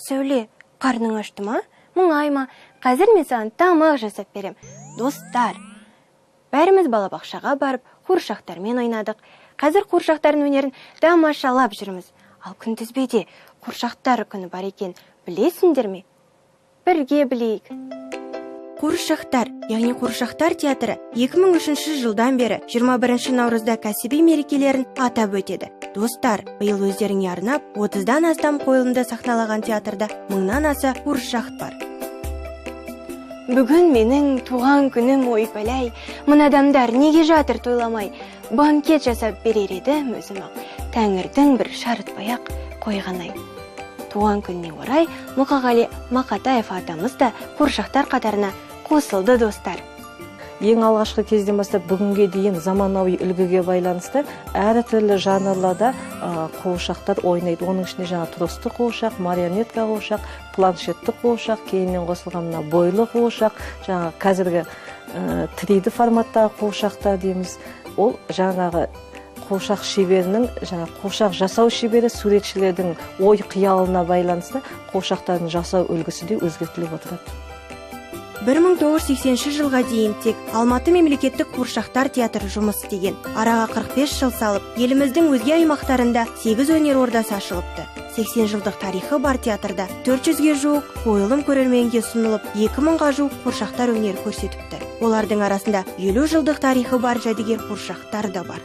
Сәуле, қарның ашты ма? Мұңайма, қазір мен саған тамақ жасап берем. Достар, бәріміз балабақшаға барып, қуыршақтармен ойнадық. Қазір қуыршақтардың өнерін тамашалап жүрміз. Ал күнтізбеде қуыршақтар күні бар екен, білесіңдер ме? Бірге білейік. Қуыршақтар, яғни қуыршақтар театры 2003 жылдан бері 21 наурызда кәсіби мерекелерін атап өтеді. Достар, биыл өздеріңе арнап 30-дан астам қойылымды сахналаған театрда мыңнан аса қуыршақ бар. Бүгін менің туған күнім, ойпәләй, мына адамдар неге жатыр тойламай? Банкет жасап берер едім өзім-ақ, тәңірдің бір шарытпай-ақ қойғанай. Туған күніне орай Мұқағали Мақатаев атамыз да қуыршақтар қатарына қосылды, достар. Ең алғашқы кезден бастап бүгінге дейін заманауи үлгіге байланысты әртүрлі жанрларда қуыршақтар ойнайды. Оның ішінде жаңа тросты қуыршақ, марионетка қуыршақ, планшетті қуыршақ, кейіннен қосылған мына бойлы қуыршақ, жаңа қазіргі 3D форматтағы қуыршақтар дейміз. Ол жаңағы қуыршақ шеберінің, жаңа қуыршақ жасау шебері суретшілердің ой қиялына байланысты қуыршақтардың жасау үлгісі де өзгертіліп отырады. 1980 жылға дейін тек Алматы мемлекеттік қуыршақтар театры жұмыс істеген. Араға 45 жыл салып, еліміздің өзге аймақтарында 8 өнер ордасы ашылыпты. 80 жылдық тарихы бар театрда 400-ге жуық қойылым көрерменге ұсынылып, 2000-ға жуық қуыршақтар өнер көрсетіпті. Олардың арасында 50 жылдық тарихы бар жәдігер қуыршақтар да бар.